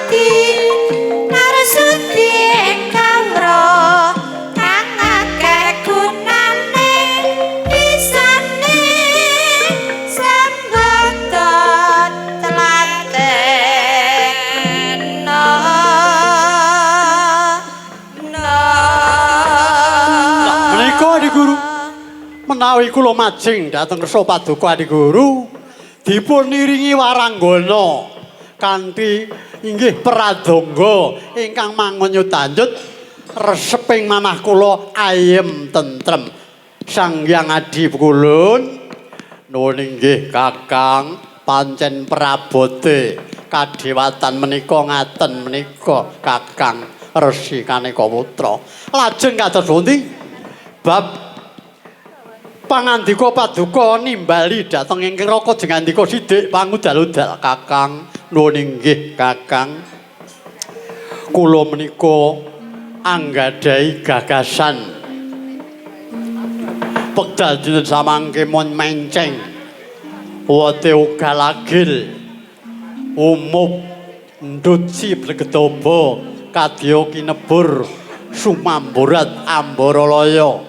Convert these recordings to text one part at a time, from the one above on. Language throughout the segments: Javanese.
Adi marsudi ing kawruh kang akeh gunane isane sembada tlatena. Menika Adi Guru, menawi kula majeng dhateng kersa paduka Adi Guru dipun iringi waranggana kanthi inggih pradangga ingkang mangonyut-anyut reseping manah kula ayem tentrem. Sang Hyang Adi Kulun nuwun inggih Kakang, pancen prabote kadewatan menika ngaten menika Kakang Resi Kaneka Putra. Lajeng kados pundi bab pangandika paduka nimbali dhateng ing Raka jengandika sidik pangudal-udal Kakang? Nuwun inggih Kakang, kula menika anggadhahi gagasan wekdal dinten samangke mon menceng wote ugal agil umup ndut si blegedaba kadya kinebur sumamburat ambaralaya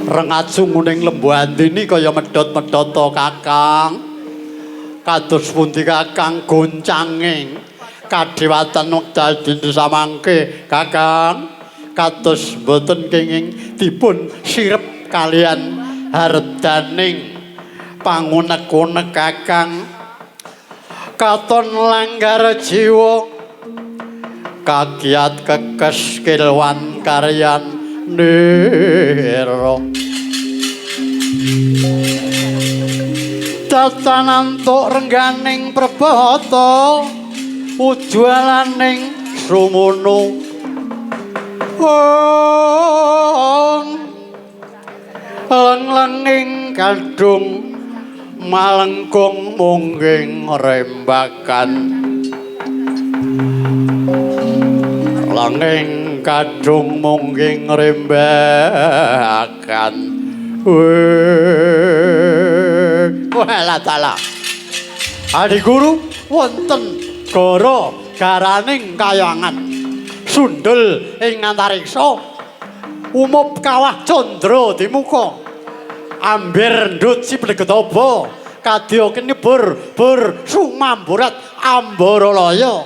rengat sunguning lembu andini kaya medhot-medhota Kakang. Kados pundi Kakang goncanging kadewatan wekdal dinten samangke Kakang? Kados mboten kenging dipun sirep kalian hardaning pangunek-unek Kakang. Katon langgar jiwa kagiat kekes kilwan karyan nira tatanantuk rengganing prebata ujualaning sumunu ong leng-lenging kadung malengkung mungging rembakan lenging kadung mungging rembakan. Walah dalah Adi Guru wonten gara garaning kayangan sundel ing antariksa umup kawah candra dimuka ambir ndut si blegedaba kadya kinebur bur sumamburat ambaralaya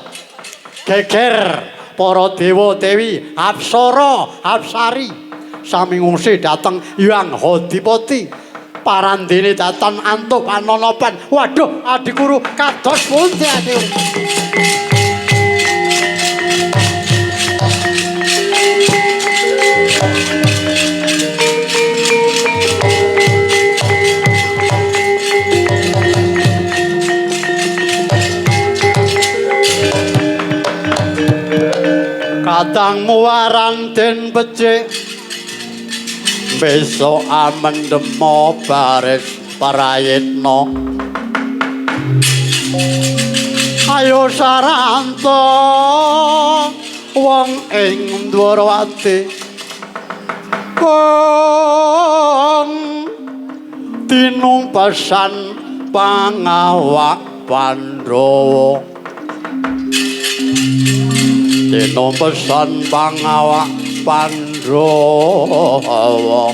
geger para dewa dewi apsara apsari sami ngungsi dhateng Hyang Hadipati parandene datan antuk panonopan. Waduh Adi Guru kados pundi Adi Guru? Katang muwaran den becik besok amendemo baris parayitna ayo saranta wong ing Dwarawati kong tinumpasan pangawak Pandhawa tinumpasan pangawak Pandhawa.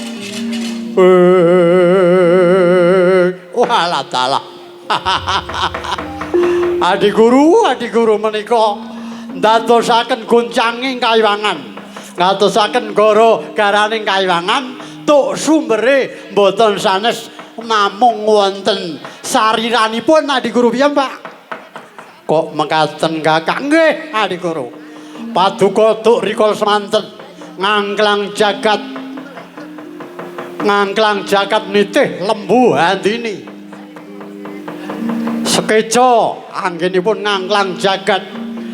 Walah dalah. Adi Guru menika ndadosaken goncanging kayiwangan, ngadosaken gara garaning kayiwangan tuk sumbere mboten sanes namung wonten sariranipun Adi Guru piyambak. Kok mekaten Kakang? Nggih Adi Guru. Paduka tuk rikala semanten ngangklang jagat, ngangklang jagat nitih lembu handini sekeca anggenipun ngangklang jagat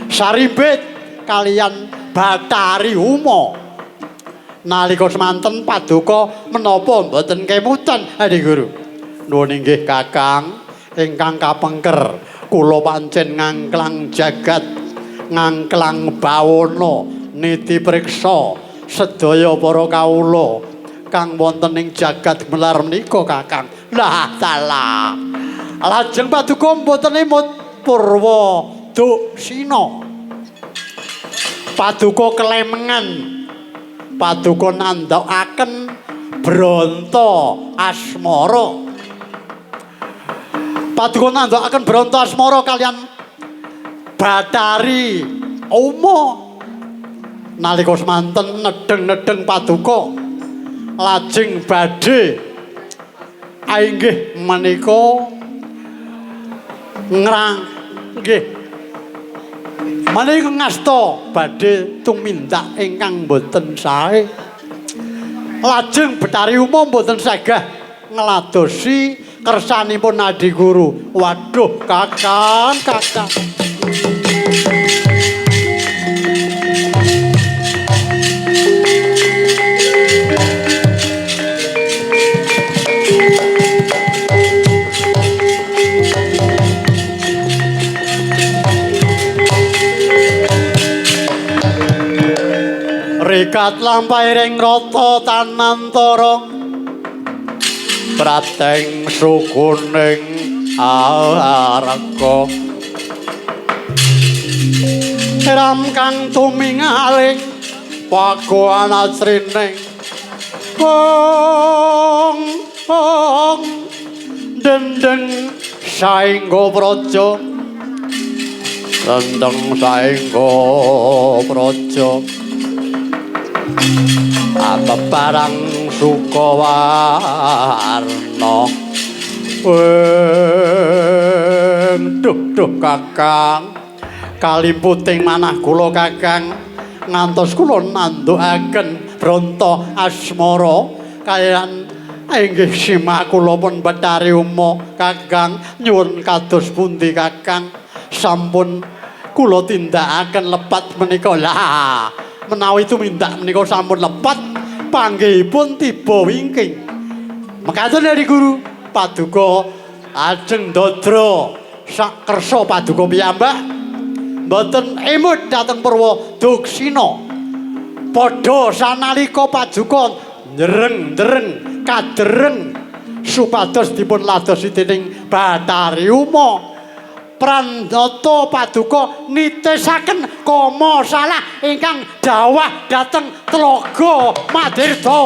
sarimbit kalian Bathari Uma. Nalika semanten paduka menapa mboten kemutan Adi Guru? Nuwun inggih Kakang, ingkang kapengker kula pancen ngangklang jagat, ngangklang bawana niti priksa sedaya para kawula kang wonten ing jagat gemelar menika Kakang. Lah dalah. Lajeng paduka mboten emut Purwa Duksina. Paduka kelemengan, paduka nandhakaken Bronto Asmara. Paduka nandhakaken Bronto Asmara kaliyan Bathari Uma. Nalika semanten nedheng-nedheng paduka lajeng badhe inggih menika ngrang nggih menika ngasta badhe tumindak ingkang boten sae. Lajeng Bathari Uma mboten saged ngladosi kersanipun Adi Guru. Waduh Kakang, Kakang. Rikat lampahe ring rata tanantara prateng sukuning araka ram kang tumingaling pagoan asrining ong ong dendeng saengga praja dendeng saengga praja apa barang sukawarna duh duh Kakang kalimputing manah kula Kakang ngantos kula nandhukaken Bronto Asmara kaliyan inggih simah kula pun Bathari Uma. Kakang nyuwun kados pundi Kakang sampun kula tindakaken lepat menika. Lah menawi tumindak menika sampun lepat panggihipun tiba wingking. Mekaten dari guru paduka ajeng ndadra sak kersa paduka piyambak mboten emut dhateng Purwa Duksina. Padha sanalika paduka njereng-njereng kadereng supados dipun ladosi dening Bathari Uma. Prandata paduka nitisaken kama salah ingkang dawah dhateng Tlaga Madirda.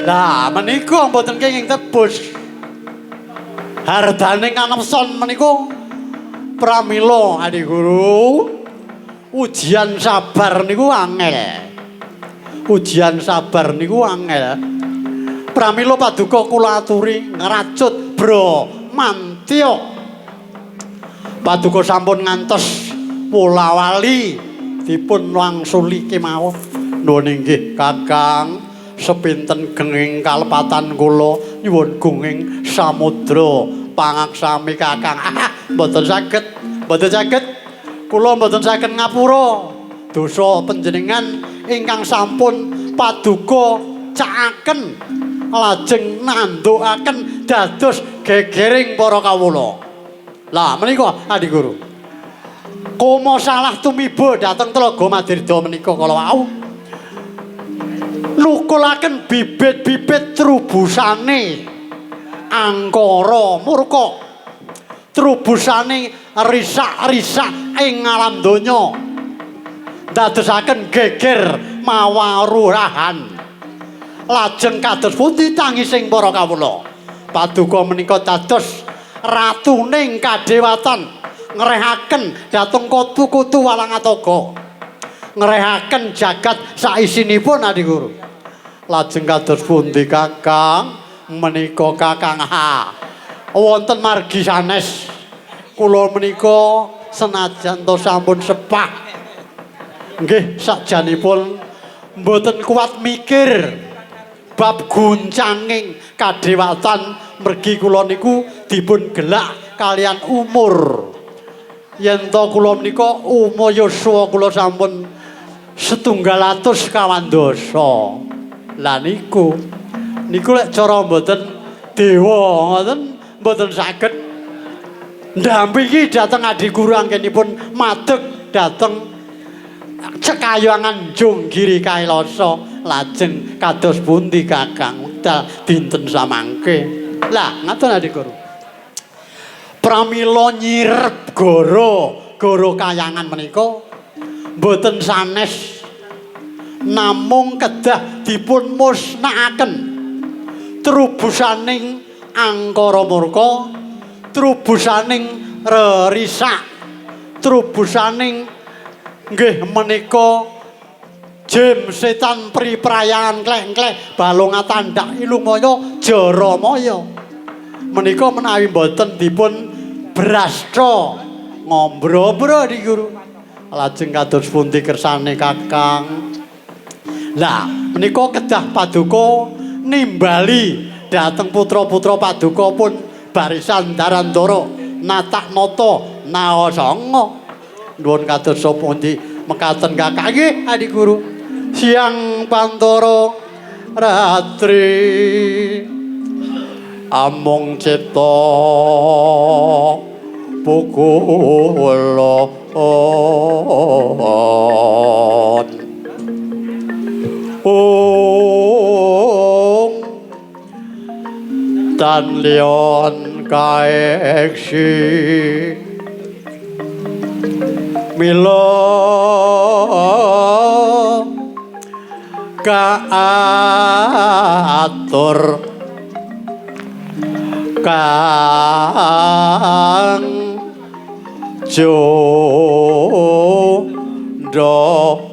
Nah, menika mboten kenging tebus. Hardaning kanepson menika pramila Adi Guru ujian sabar niku angel. Ujian sabar niku angel. Pramila paduka kula aturi ngracut Bramantya. Paduka sampun ngantos wolawali dipun wangsuli kemawon. Nuwun inggih Kakang, sepinten genging kalepatan kula nyuwun gunging samudra pangaksami Kakang. Mboten saged, mboten saged. Kula mboten saged ngapura dosa panjenengan ingkang sampun paduka cakaken lajeng nandhukaken dados gegering para kawula. Lah menika Adi Guru. Koma salah tumiba dhateng Tlaga Madirda menika kala wau. Nukulaken bibit-bibit trubusane angkara murka, trubusane risak-risak ing alam donya, ndadosaken geger mawarurahan. Lajeng kados pundi tangising para kawula? Paduka menika dados ratuning kadewatan, ngrehaken dhateng kutu-kutu Walangatoga, ngrehaken jagat saisinipun Adi Guru. Lajeng kados pundi Kakang menika Kakang? Ha, wonten margi sanes. Kula menika senajan to sampun sepah nggih sakjanipun mboten kuat mikir bab guncanging kadewatan mergi kula niku dipun gelak kaliyan umur. Yen to kula menika umur yuswa kula sampun 722. Lah niku niku lek cara mboten dewa ngoten mboten saged ndampingi dhateng Adi Guru anggenipun madeg dhateng cekayangan Jonggiri Kailasa. Lajeng kados pundi Kakang wekdal dinten samangke? Lah ngaten Adi Guru. Pramila nyirep goro goro kayangan menika mboten sanes namung kedah dipun musnakaken trubusaning angkara murka, trubusaning rerisak, trubusaning nggih menika jim setan priprayangan klek-klek balung tandak ilumaya jaramaya. Menika menawi mboten dipun brasta ngombro-mbro Adi Guru. Lajeng kados pundi kersane Kakang? Lah menika kedah paduka nimbali dhateng putra-putra paduka pun barisan Darandara natak nata naosanga. Nuwun kados pundi mekaten Kakang? Nggih Adi Guru. Siang pantara ratri amung cipta pukulon ung tan lion kaeksi mila kaatur kang jondo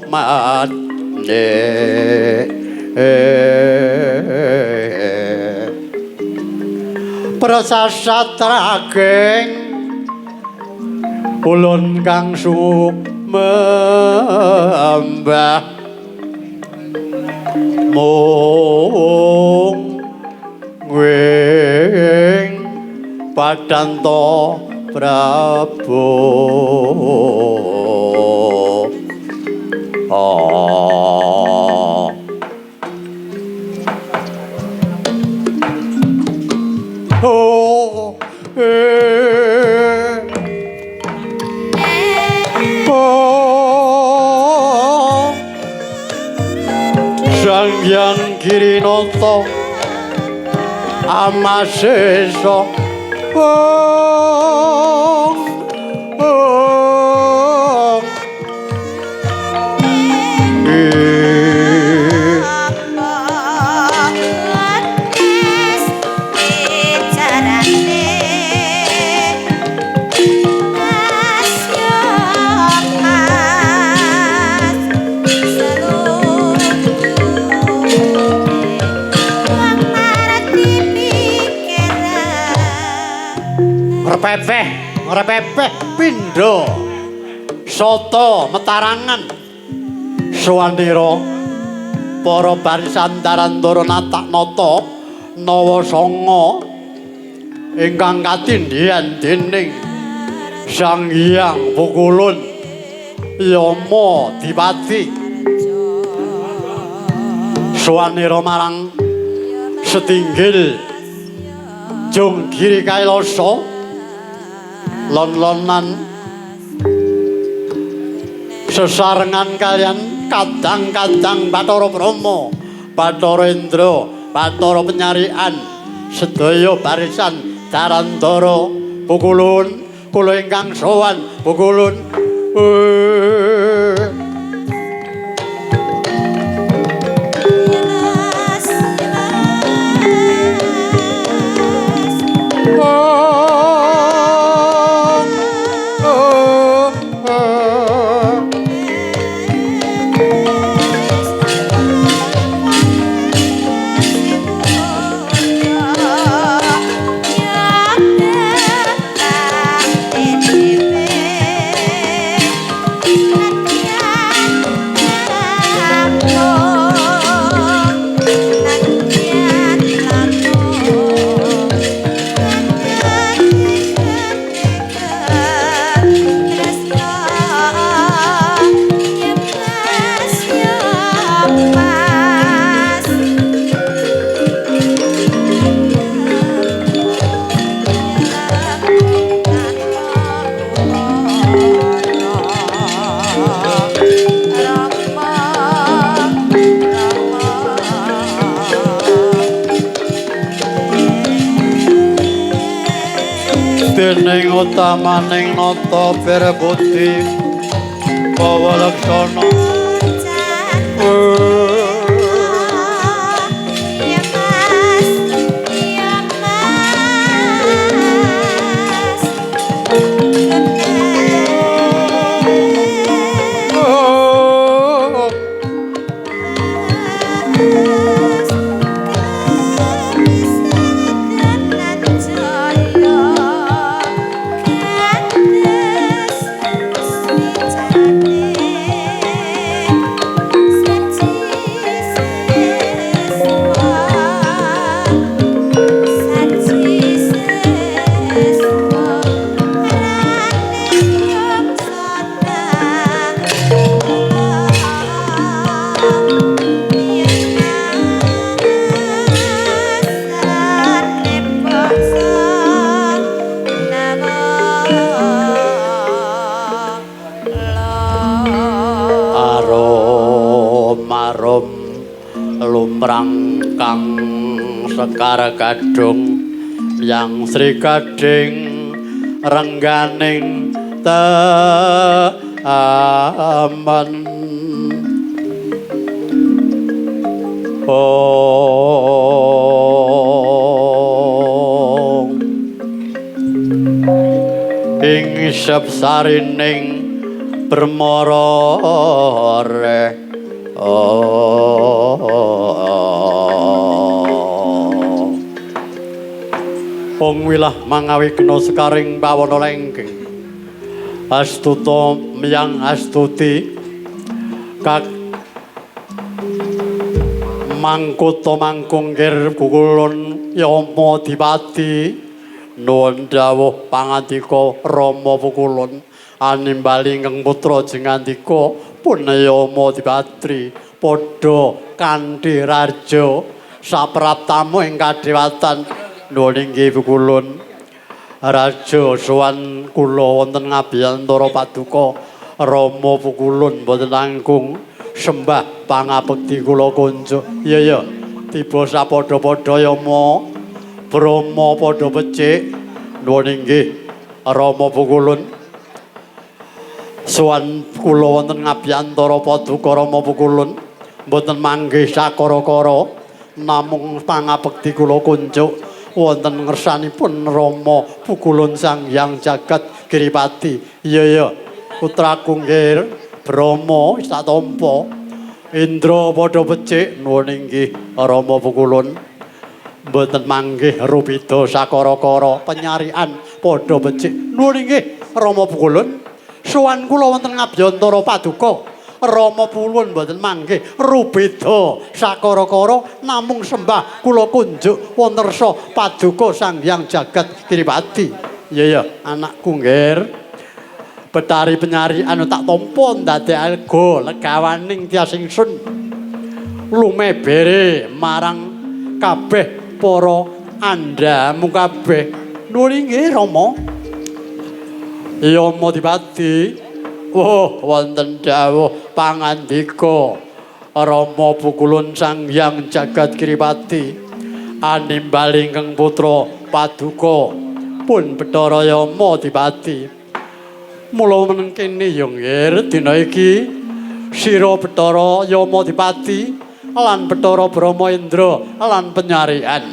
mane prasasat rageng ulun kang sumembah mung wing padanto Prabu. Oh. Oh, eh. Oh. Sang Hyang Girinata Amasesa. Oh. Oh. Repepeh, repepeh pindha sata metarangan swanira para barisan Darandara natak nata nawa sanga ingkang katindhihan dening Sang Hyang Pukulun Yama Dipati. Swanira marang setinggil Jonggiri Kailasa lon-lonan sesarengan kalian kadang-kadang Bathara Brahma, Bathara Indra, Bathara Penyarian, sedaya barisan Darandara Pukulun kula ingkang sowan Pukulun. Yeah. Ning utamaning nata bir budi bawa laksana. Ya Mas, ya Mas. Arum arum lumrang kang sekar kadung yang Sri Gading rengganing taman. Oh, ing sepsarining permara reh. Oh, Ong wilah mangawi kena sekaring pawana lenggeng. Astuta miyang astuti kak mangkuta mangkungkir kukulun Yama Dipati. Nuwun dawuh pangandika Rama Pukulun, animbali ingkang putra jengandika pun Yama Dipatri padha kanthi raja sapraptamu ing kadewatan. Nuwun inggih Pukulun. Raja sowan kula wonten ngabiyantara paduka Rama Pukulun mboten langkung sembah pangabekti kula kunjuk. Iya ya, tiba sapadha-padha Yama Brahma padha becik. Nuwun inggih Rama Pukulun. Sowan kula wonten ngabiyantara paduka Rama Pukulun mboten manggih sakara-kara namung pangabekti kula kunjuk wonten ngersanipun Rama Pukulun Sang Hyang Jagat Giripati. Iya ya, putraku nggih Brahma wis tak tampa. Indra padha becik. Nuwun inggih Rama Pukulun. Mboten manggih rupida sakara-kara penyarian padha becik. Nuwun inggih Rama Pukulun. Sowan kula wonten ngabiyantara paduka Rama Pukulun mboten manggih rubeda sakara-kara namung sembah kula kunjuk wonten resa paduka Sang Hyang Jagat Giripati. Iya ya, anakku nggih. Betari penyarian tak tampa ndadekake legawaning tias ingsun lumebere marang kabeh para andhamu kabeh. Nuwun inggih Rama. Yama Dipati. Oh, wonten dawuh pangandika Rama Pukulun Sang Hyang Jagat Giripati animbali ingkang putra paduka pun Bathara Yama Dipati. Mula meneng kene ya nggih dina iki sira Bathara Yama Dipati lan Bathara Brahma Indra lan penyarian.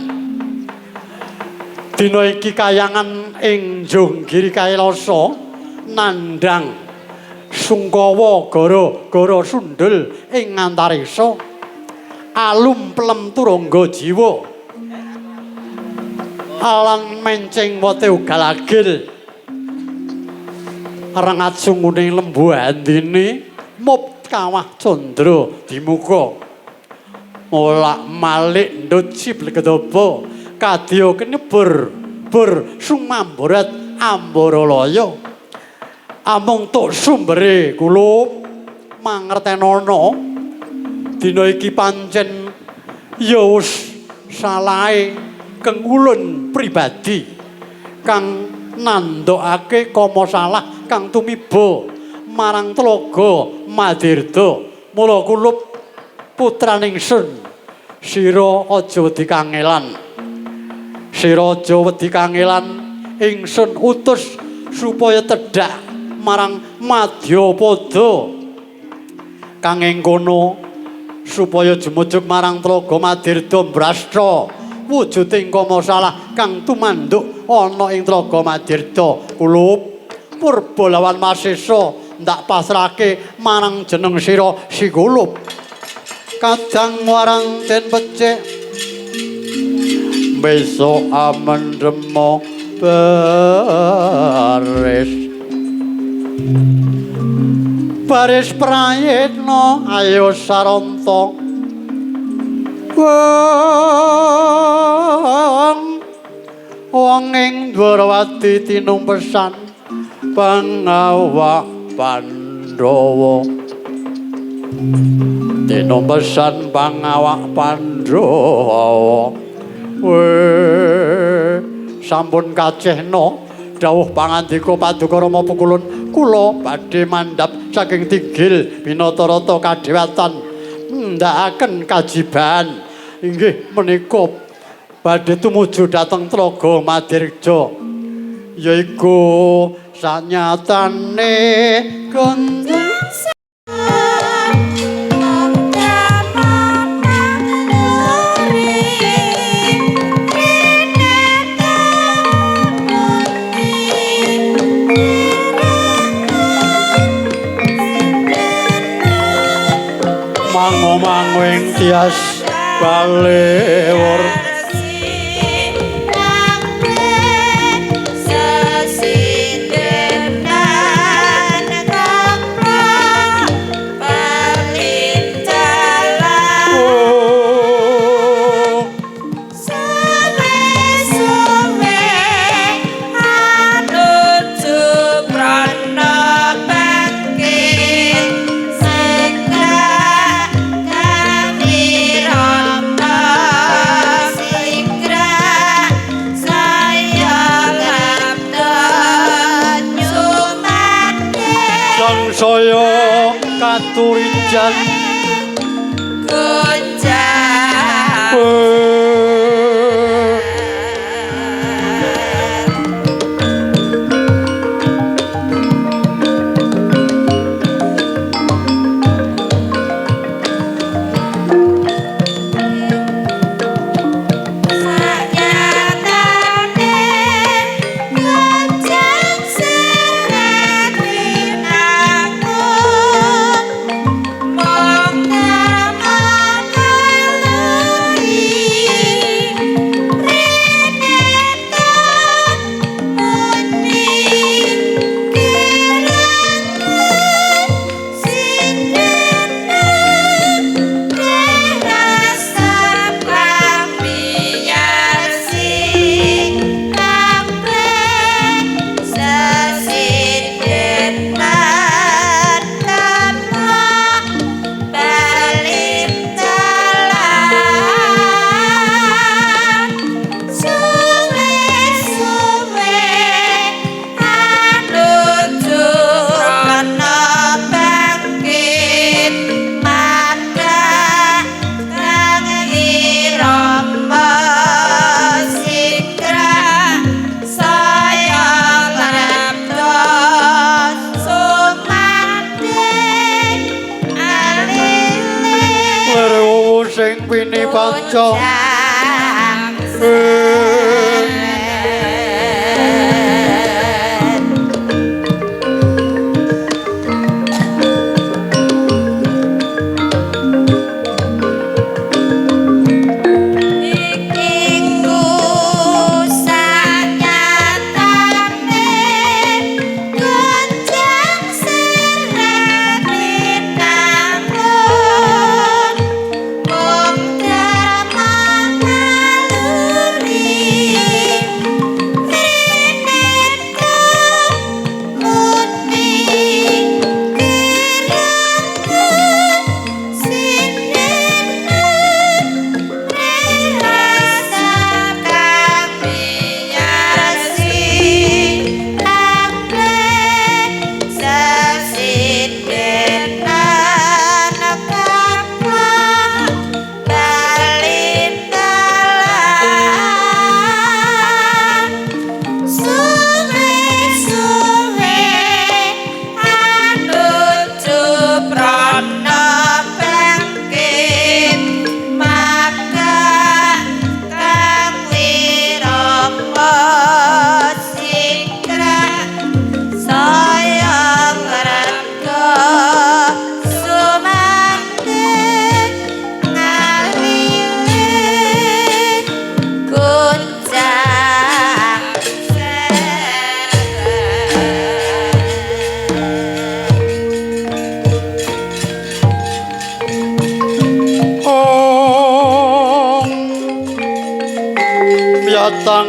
Dina iki kayangan ing Jonggiri Kailasa nandhang sungkawa gara-gara sundul ing antariksa alum plem turangga jiwa lan menceng wote ugal-agil rengat sungune lembu andine mup kawah candra dimuka olak malik ndut siblegedaba kadya kenebur bur sumamborat ambaralaya. Amung tuk sumbere kula mangertenono dina iki pancen ya wis salahe kengulun pribadi kang nandhokake kama salah kang tumiba marang tlaga Madirda. Mula kulup putraning sun sira aja wedi kangelan. Sira aja wedi kangelan Ingsun utus supaya tedhak marang Madyapada. Kang ing kono supaya jumujuk marang Tlaga Madirda Brasta wujuding kama salah kang tumanduk ana ing Tlaga Madirda. Kulup Purba lawan Masesa ndak pasrahke marang jeneng sira Si Kulup. Kadang warang den becik besok amendemo baris baris prayitna ayo saranta wong wong ing Dwarawati tinumpesan pangawak Pandhawa tinumpesan pangawak Pandhawa. Sampun kacehna dawuh pangandika Paduka Rama Pukulun, kula badhe mandhap saking tigil Binatarata kadewatan ndhakaken kajiban inggih menika badhe tumuju dhateng Tlaga Madirja yaiku sanyatane gondang. Mango-mango ing tias balewur saya katurijan gonjang. Sing pinipanca Mong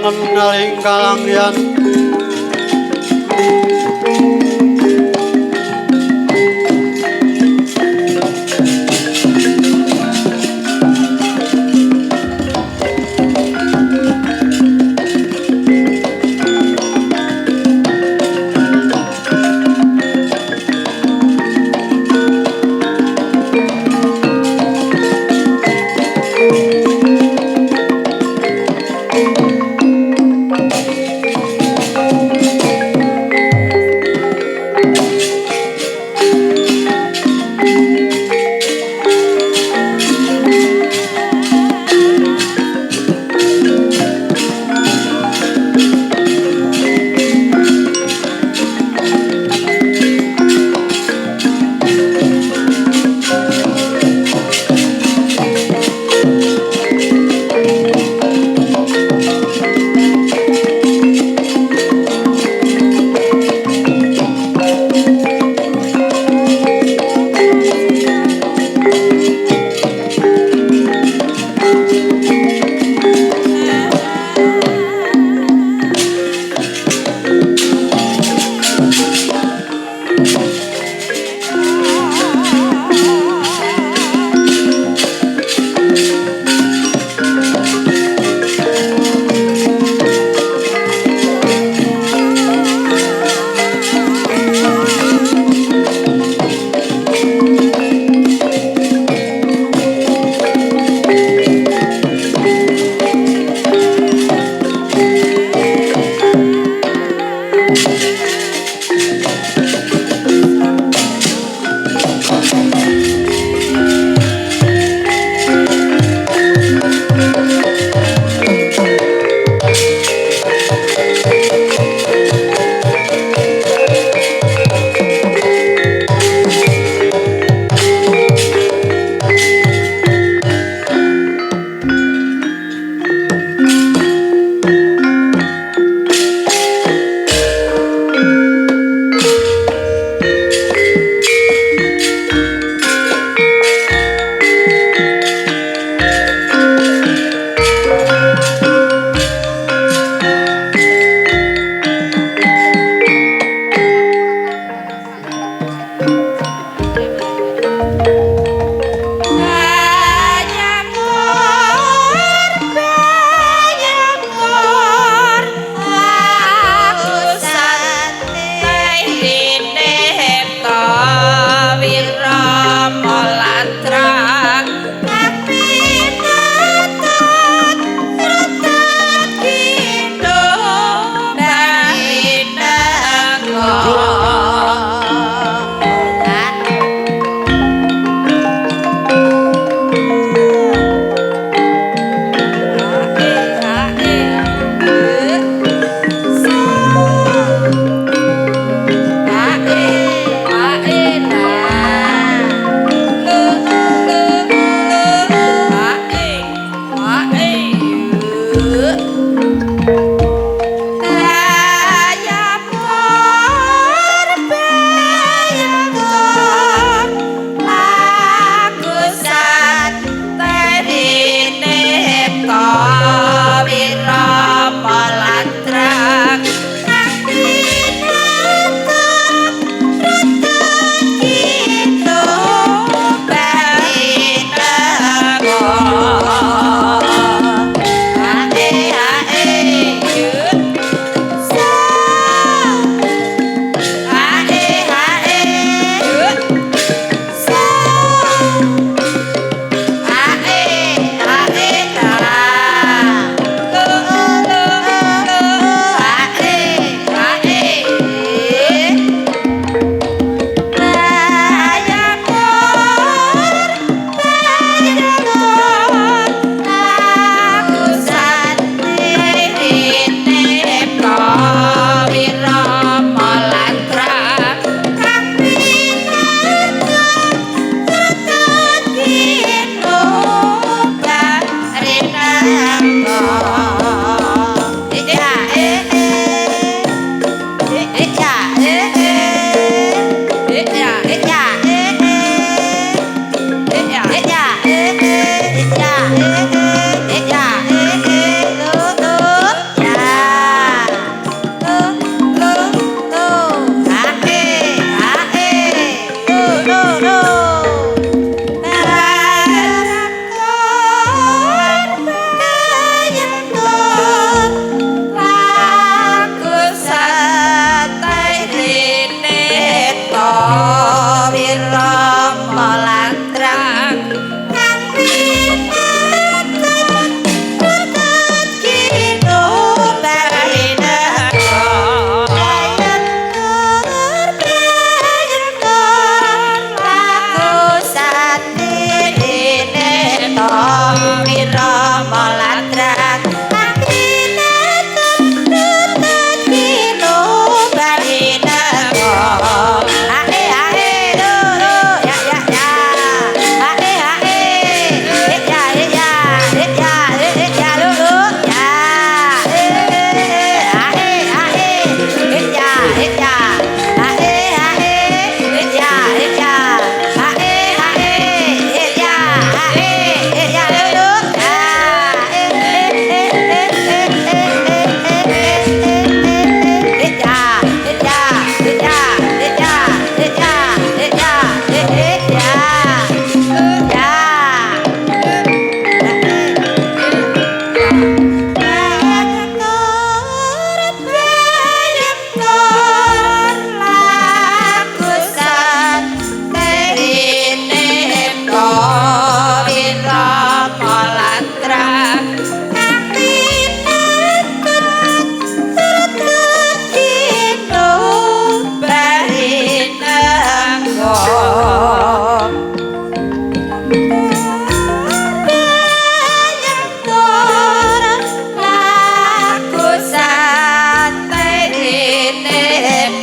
Tengen ngaling kalangyan.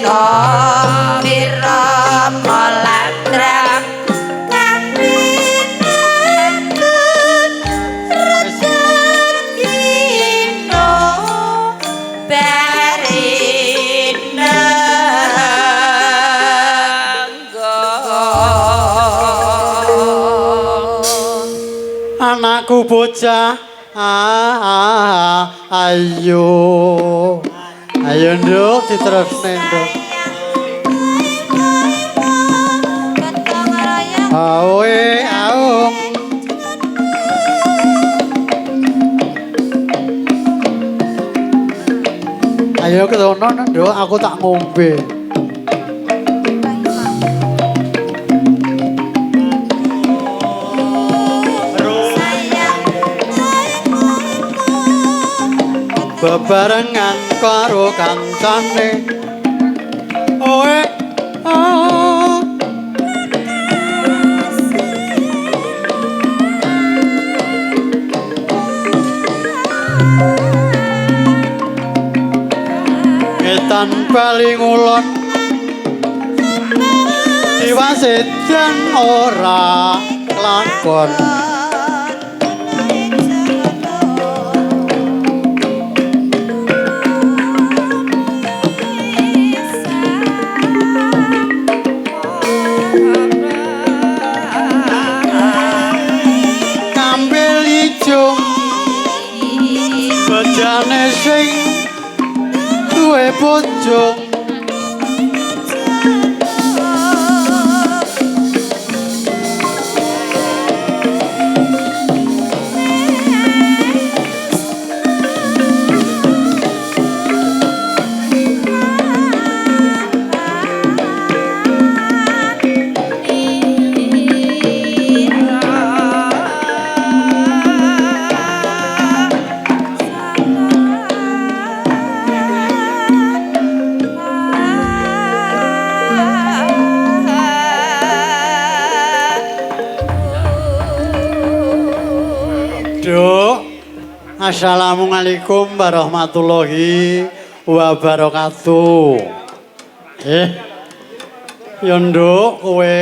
Eko Wirama Ladrang kapinatun Rejakino Barinenggo. Anakku bocah ayo. Ayo nduk diterusne nduk. Awe aung. Ayo kerono nduk aku tak ngombe. Bebarengan karo kancane. Oe oh. Ngetan bali ngulon diwasedan ora lakon. Kambil ijo bejane sing duwe bojo. Duk, assalamualaikum warahmatullahi wabarakatuh. Ya nduk kowe.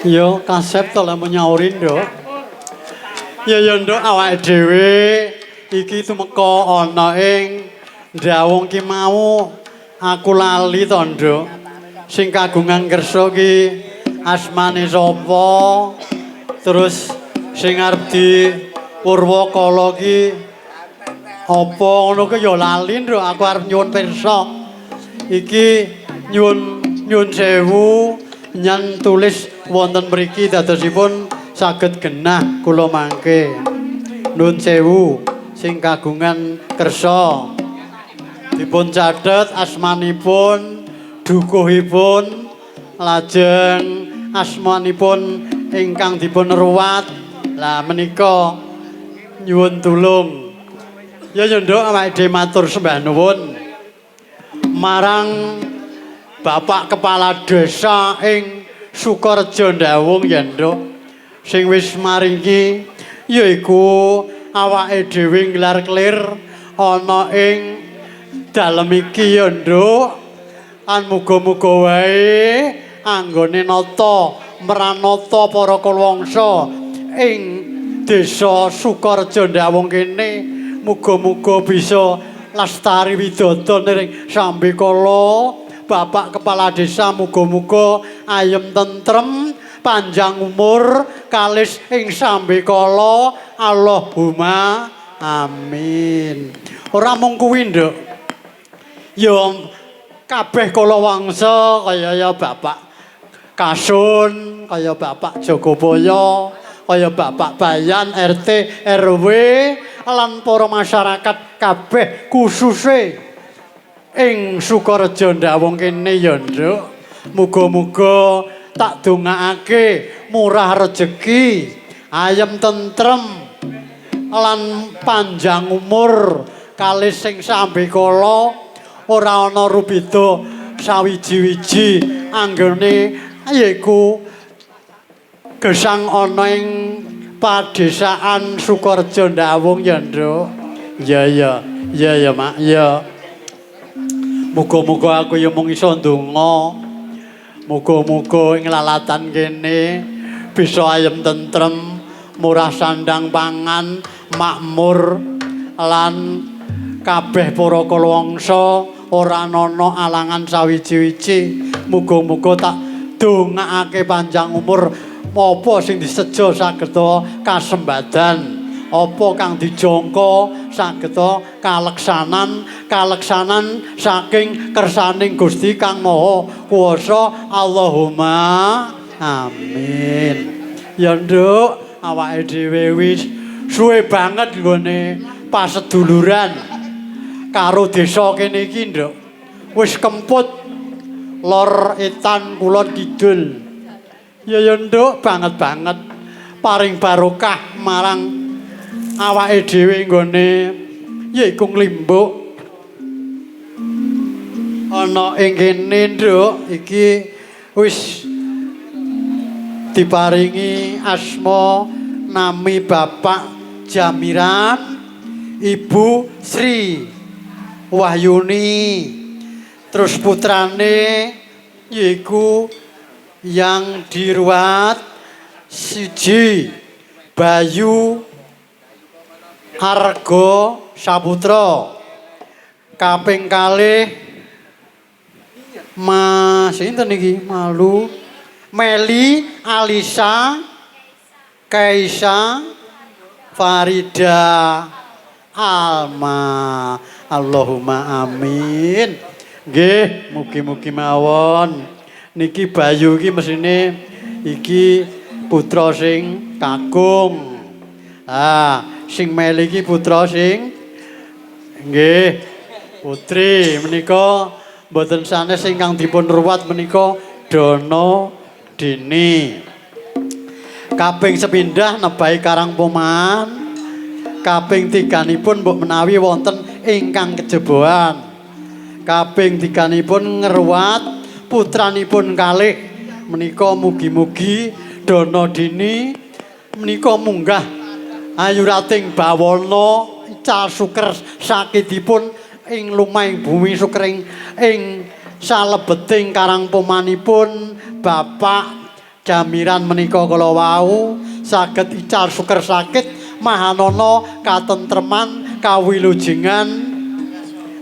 Ya kasep to lek nyauri nduk. Ya ya nduk awake dhewe iki tumeka ana ing Ndawung ki mau aku lali to nduk. Sing kagungan kersa ki asmane sapa? Terus sing arep di Purwakala ki apa ngono ki ya lali nduk aku arep nyuwun pirsa. Iki nyuwun sewu nyen tulis wonten mriki dadosipun saged genah kula mangke. Nuwun sewu sing kagungan kersa. Dipun catet asmanipun, dukuhipun, lajeng asmanipun ingkang dipun ruwat. Lah menika nyuwun tulung. Ya ya nduk awake dhewe matur sembah nuwun marang Bapak Kepala Desa ing Sukorejo Ndawung ya nduk. Sing wis maringi yaiku awake dhewe nglar-klir ana ing dalem iki ya nduk. Lan muga-muga wae anggone nata mranata para kalawangsa ing desa Sukorejo Ndawung kene muga-muga bisa lestari widodo ning sambekala. Bapak Kepala Desa muga-muga ayem tentrem, panjang umur, kalis ing sambekala. Allahumma amin. Ora mung kuwi nduk. Ya kabeh kalawangsa kaya ya Bapak Kasun, kaya Bapak Jogobaya, kaya Bapak Bayan RT RW lan para masyarakat kabeh khususe ing Sukorejo Ndawung kene ya nduk. Muga-muga tak dongakake murah rejeki, ayem tentrem lan panjang umur, kalis sing sambekala ora ana rubeda sawiji-wiji anggone yaiku gesang ana ing padesaan Sukorejo Ndawung ya nduk. Ya ya ya ya Mak ya. Muga-muga aku ya mung iso ndonga. Muga-muga ing lalatan kene bisa ayem tentrem, murah sandang pangan, makmur lan kabeh para kalawangsa ora ana alangan sawiji-wiji. Muga-muga tak dongakake panjang umur, apa sing disejo sageda kasembadan, apa kang dijangka sageda kaleksanan, kaleksanan saking kersaning Gusti Kang Maha Kuwasa. Allahumma amin. Ya nduk, awake dhewe wis suwe banget nggone paseduluran karo desa kene iki, nduk. Wis kemput lor etan kulon kidul. Ya ya nduk, banget banget paring barokah marang awake dhewe nggone yaiku nglimbuk ana ing kene, nduk. Iki wis diparingi asma nami Bapak Jamiran, Ibu Sri Wahyuni, terus putrane yaiku yang diruat siji Bayu Argo Saputra, kaping kalih Mas sinten iki malu Meli Alisa Kaisa Farida Alma. Allahumma amin. Nggih, mugi-mugi mawon. Niki Bayu iki mesine iki putra sing kakung. Ah, sing Meli iki putra sing nggih putri. Menika mboten sanes ingkang dipun ruwat menika Dono Dini. Kaping sepindah nebai Karang Pomahan. Kaping tiganipun mbok menawi wonten ingkang kejebohan. Kaping tiganipun ngruwat putranipun kalih menika mugi-mugi Dono Dini menika munggah ayurating bawana ical suker sakitipun ing lumahing bumi sukering ing salebeting Karang Pomanipun Bapak Jamiran menika kala wau saged ical suker sakit mahanana katentreman kawilujengan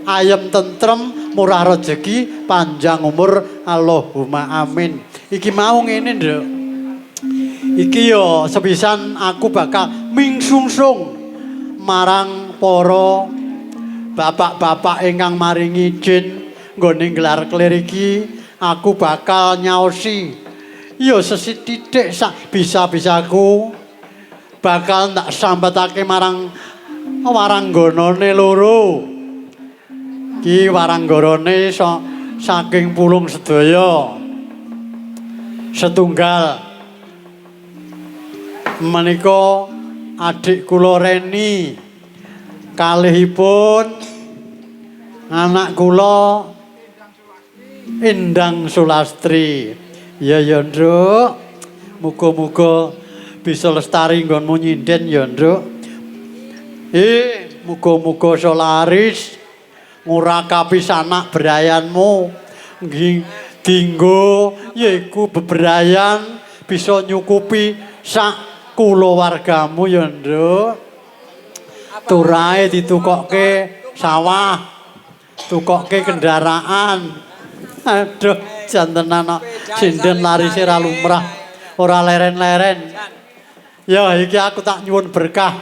ayem tentrem murah rejeki panjang umur. Allahumma amin. Iki mau ngene, nduk, iki yo sepisan aku bakal mingsungsung marang para bapak-bapak ingkang maringi izin nggone gelar kelir iki. Aku bakal nyaosi yo sesithik sak bisa-bisaku, bakal tak sambatake marang warangganane loro iki. Waranggarane saking Pulung sedaya, setunggal menika adik kula Reni, kalihipun anak kula Endang Sulastri. Ya ya nduk, muga-muga bisa lestari nggonmu nyinden ya, nduk. Muga-muga iso laris ngurakapi sanak brayanmu nggih dinggo yaiku bebrayan bisa nyukupi sak kulawargamu ya, nduk. Turahe ditukokke sawah, tukokke kendaraan. Aduh, jantenan kok sinden larise ra lumrah, ora leren-leren. Ya iki aku tak nyuwun berkah,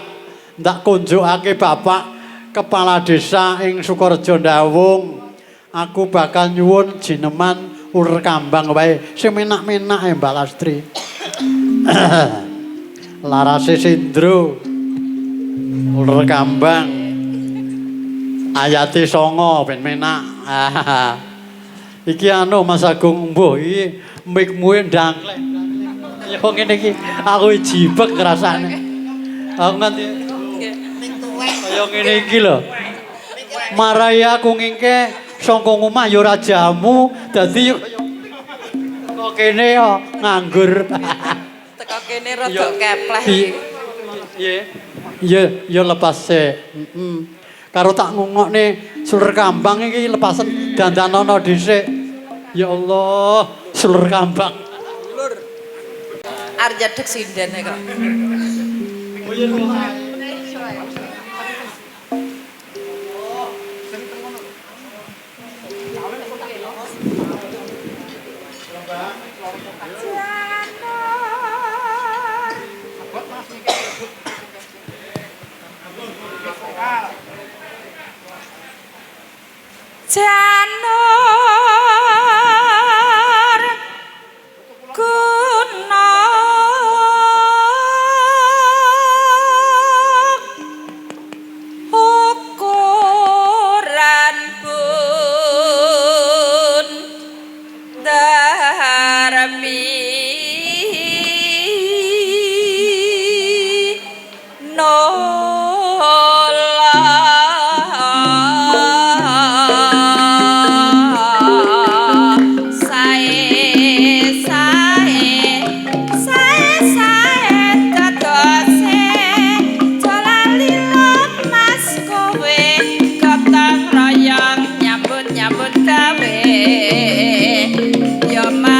ndak kunjukake Bapak Kepala Desa ing Sukorejo Ndawung. Aku bakal nyuwun jineman uler kambang wae sing menak-menak e, Mbak Lastri. Larase sindro. Uler kambang. Ayate 9 ben menak. Iki anu Mas Agung, mbuh iki mikmu ndangklek. Ya ngene iki aku jibek rasane. Aku nganti kaya ngene iki lho. Marai aku ngingke saka ngomah ya ora jamu, dadi kok kene yo nganggur. Teko kene rada kepleh. Piye? Iya, ya lepas sik. Heeh. Karo tak ngungokne suler kambang iki lepasen. Dandanono dhisik. Ya Allah, sulur kambang. Arep nyedek sindene kok. Janur guna ukuran pun darmi nola sae sae sae sae dadose jolali lemas kowe gotong royong nyambut nyambut gawe ya Mas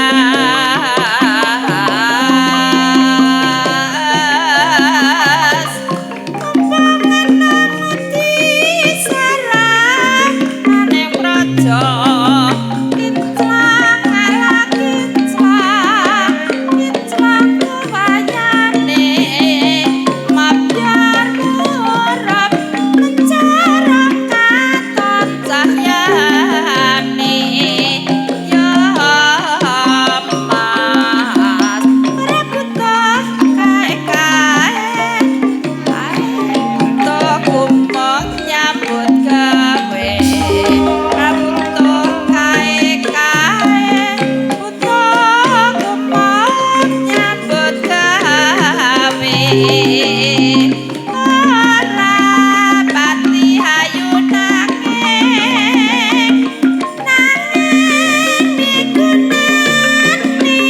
Ora pati hayu nanging nanging migunani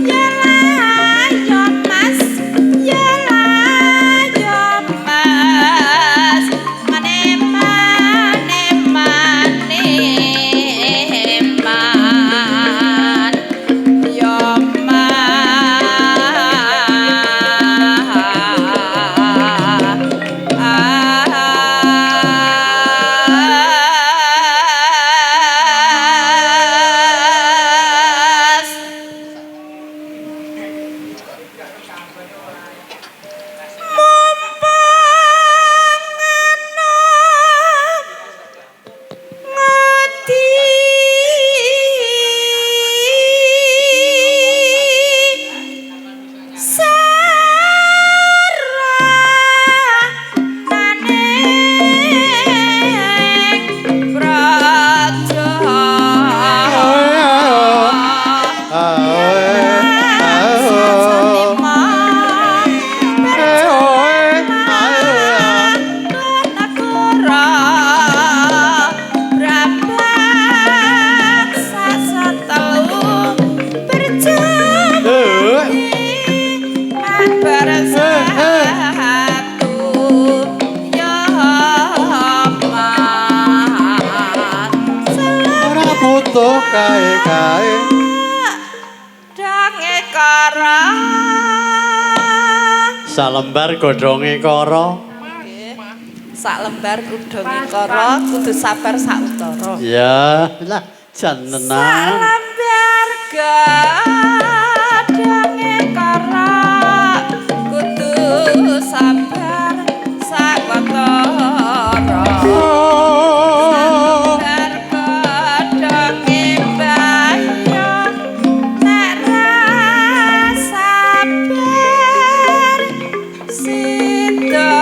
ya layo Mas ya layo Mas mane mane mane man ya Mas. Mumpung ana ngati sarananing praja. Bersatu ya Mas. Ora butuh kae-kae. Dange kara. Salembar godhonge kara. Sak lembar godhonge kara kudu sabar sak utara. Ya, lah jan Sak tenan. lembar godhonge kara kudu sabar sak watara. Lembar godhonge banyo nek ra sabar sida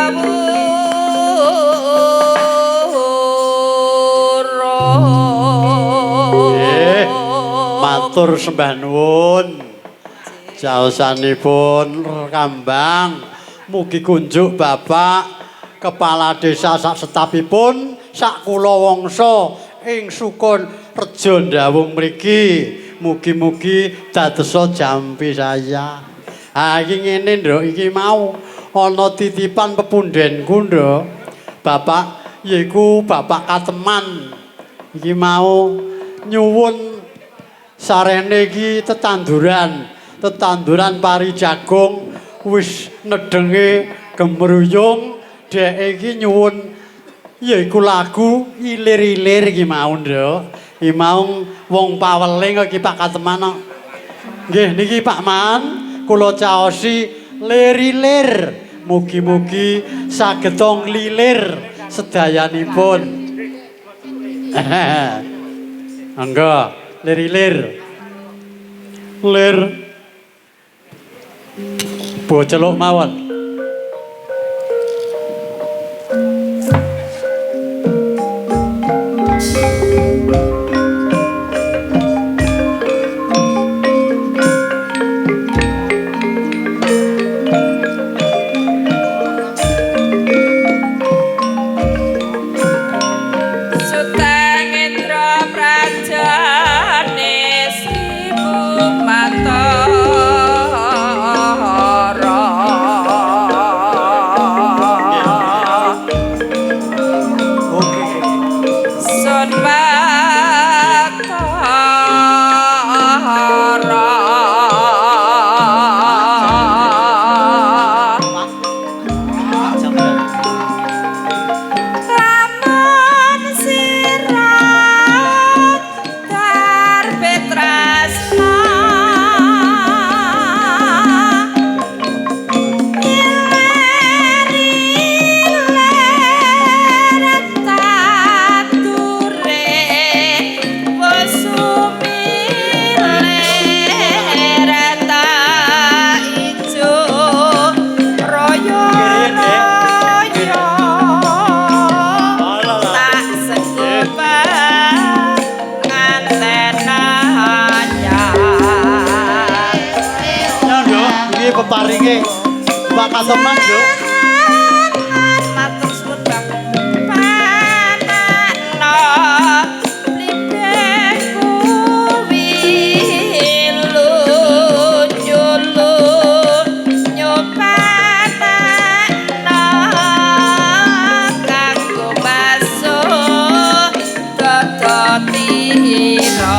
Nggih, matur sembah nuwun. Jaosanipun Kambang, mugi kunjuk Bapak Kepala Desa sak setapipun sak kula wangsa ing Sukun Rejo Ndawung mriki. Mugi-mugi dadosa jampi saya. Ha iki ngene, Nduk, iki mau ana titipan pepundhenku, Nduk. Bapak yaiku Bapak Kateman. Iki mau nyuwun sarene iki tetanduran, tetanduran pari jagung wis nedenge gemruyung, dhek iki nyuwun yaiku lagu ilir-ilir iki mau, Nduk. Iki mau wong paweling iki Pak Kateman kok. Nggih niki Pak Man, kula caosi lir-ilir. Mugi-mugi saged nglilir sedayanipun. Monggo, lir-ilir. Lir. Boceluk mawon. Suteng Indra Prajane Sri Bumatara. Sun Batara. Lamun sira darbe tresna ilir tature wesumilir ta ijo royo royo tak senggupan nganten anyar. Ya, Nduk, iki peparinge Pak Kateman, Nduk. Matur suwun Bapak. Panano blimbing kuwi lunyulu nyopanano kanggo basuh dodotira.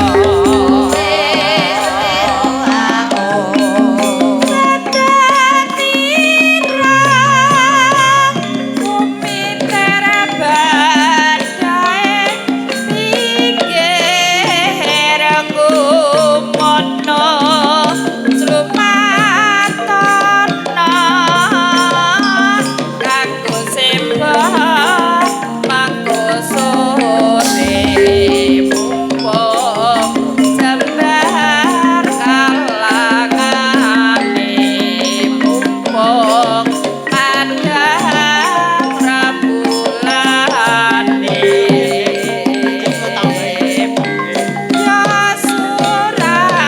Jembar kalangane mumpung padhang rembulane. Ya surak surak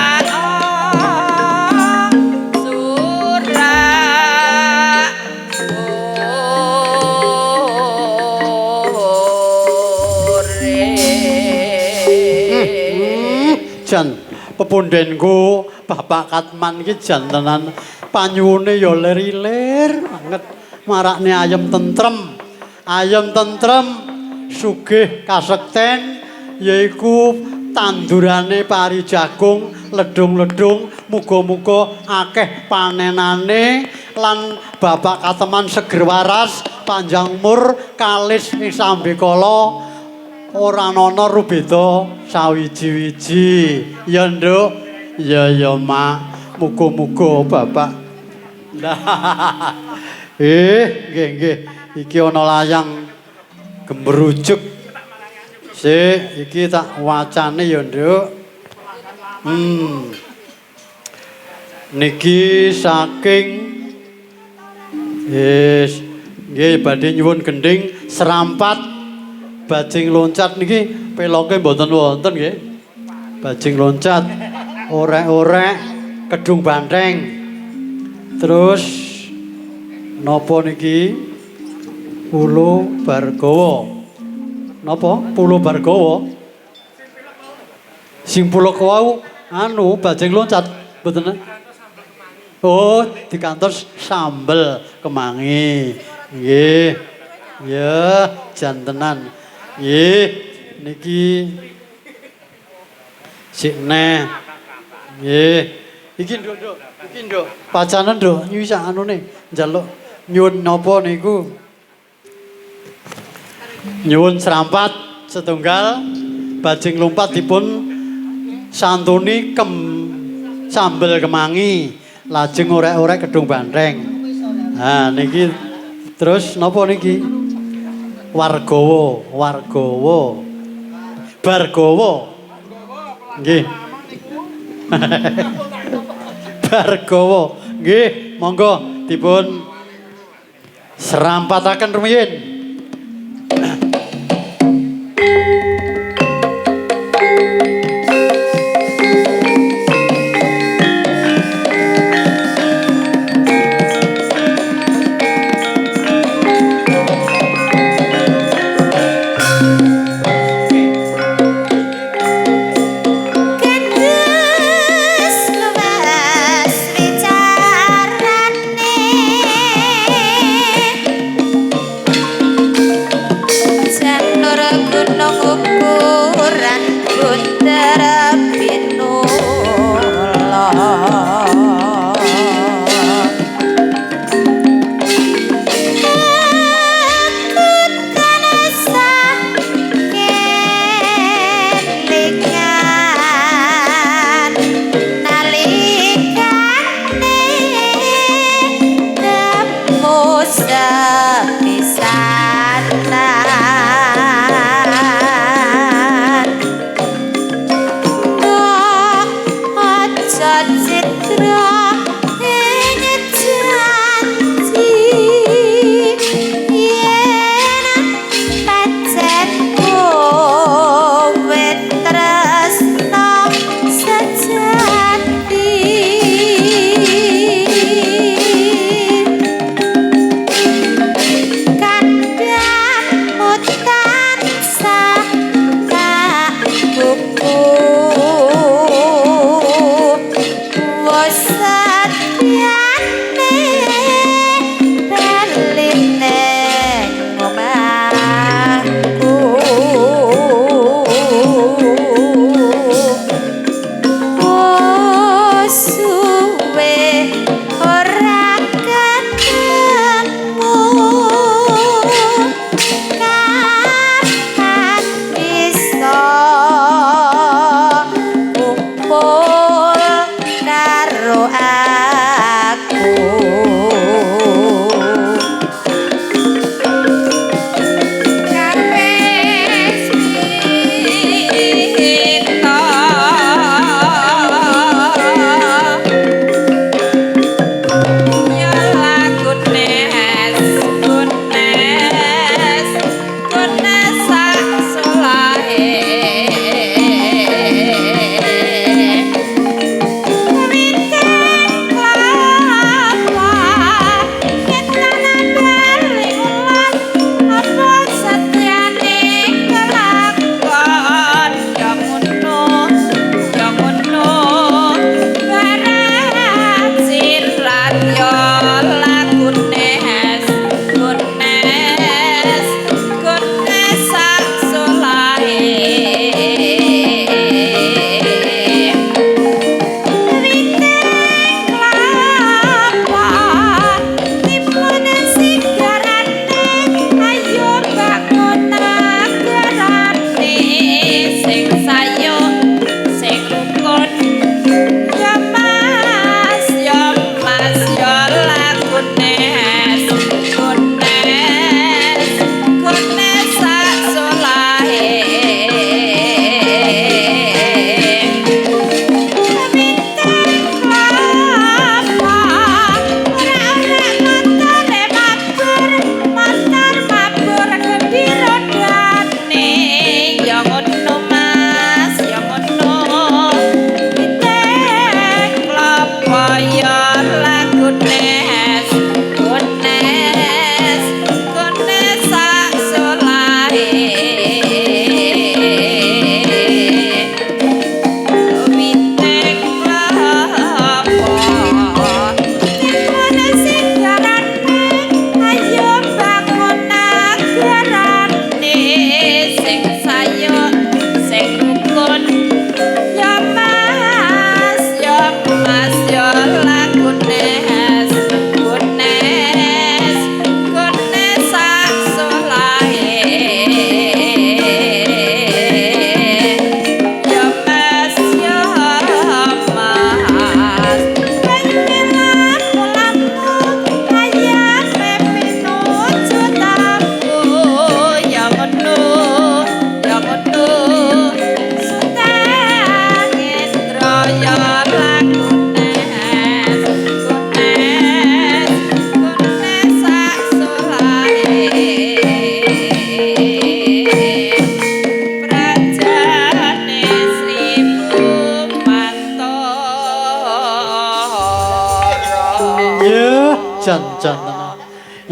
Jan pepundhenku Bapak Katman iki jan tenan panyuwune ya lir-ilir banget marakne ayem tentrem. Ayem tentrem sugih kasekten yaiku tandurane pari jagung ledung-ledung muga-muga akeh panenane lan Bapak Kateman seger waras panjang umur kalis ing sambekala ora ana rubeda sawiji-wiji. Ya, Nduk. Ya ya, Mak. Muga-muga Bapak. Lah. Nggih nggih. Iki ana layang gemrujuk. Sik, iki tak wacane ya, Nduk. Niki saking yes, nggih badhe nyuwun gendhing serampat bajing loncat niki peloke mboten wonten nggih. Bajing loncat, orek-orek, kedung banteng. Terus napa niki? Pulo Bargawa. Napa? Pulo Bargawa. Sing pulo wau anu bajing loncat mboten? Oh, dikantos sambel kemangi. Nggih. Ya, jantenan. Nggih. niki sik neh. Nggih. Iki nduk, nduk, iki nduk. Pacane nduk nyuwi sak anune njaluk nyuwun napa niku? Nyuwun serampat setunggal bajing lompat dipun santuni kem sambel kemangi lajeng orek-orek Kedung Banteng. Nah niki terus napa niki? Wargawa, Wargawa. Bargawa. Nggih. Bargawa. Nggih, monggo dipun serampataken rumiyin. Gendhes luwes wicarane, janur gunung ukuran bunder pinula. Aku tansah kelingan nalikane temu sepisanan.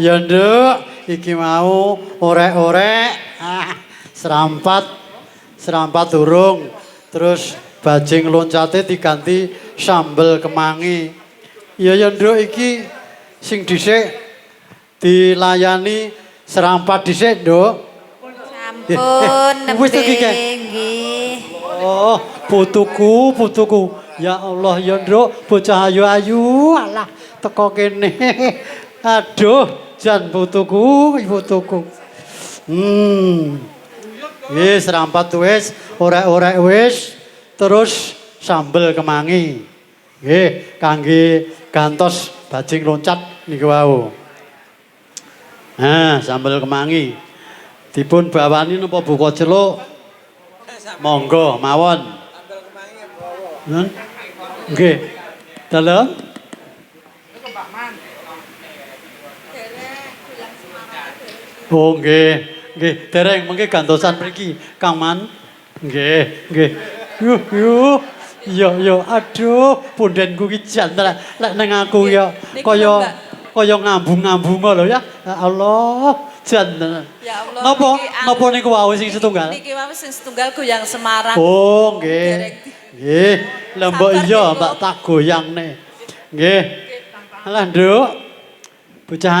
Ya, Nduk, iki mau orek-orek. Ah, serampat serampat durung. Terus bajing loncate diganti sambel kemangi. Iya ya, Nduk, iki sing dhisik dilayani serampat dhisik, Nduk. Sampun Wis to nembe iki, Kek? nggih. Oh, putuku, putuku. Ya Allah, ya Nduk, bocah ayu-ayu. Alah, teko kene. Aduh, jan putuku, putuku. Wis rampat wis, orek-orek wis, terus sambel kemangi. Nggih, kangge gantos bajing loncat niku wau. Nah, sambel kemangi. Dipun bawani napa buka celuk? Monggo mawon. Hmm? Nggih. Dalem? Oh nggih, nggih, dereng mengke gantosan mriki, Kang Man. Nggih, nggih. Yuh, yuh. Iya, iya, aduh, pundenku ki jan lek lek nang aku ya Niki kaya lho, Mbak. Kaya ngambung-ngambung lho ya. Ya Allah, jan. Ya Allah. Napa? Niki anu- Napa niku wau sing setunggal? Niki wau sing setunggal goyang Semarang. Oh, nggih. Dereng. Nggih. Lah mbok Sabar, iya, nggih, Mbak, tak goyangne. Nggih. Alah, Nduk. Bocah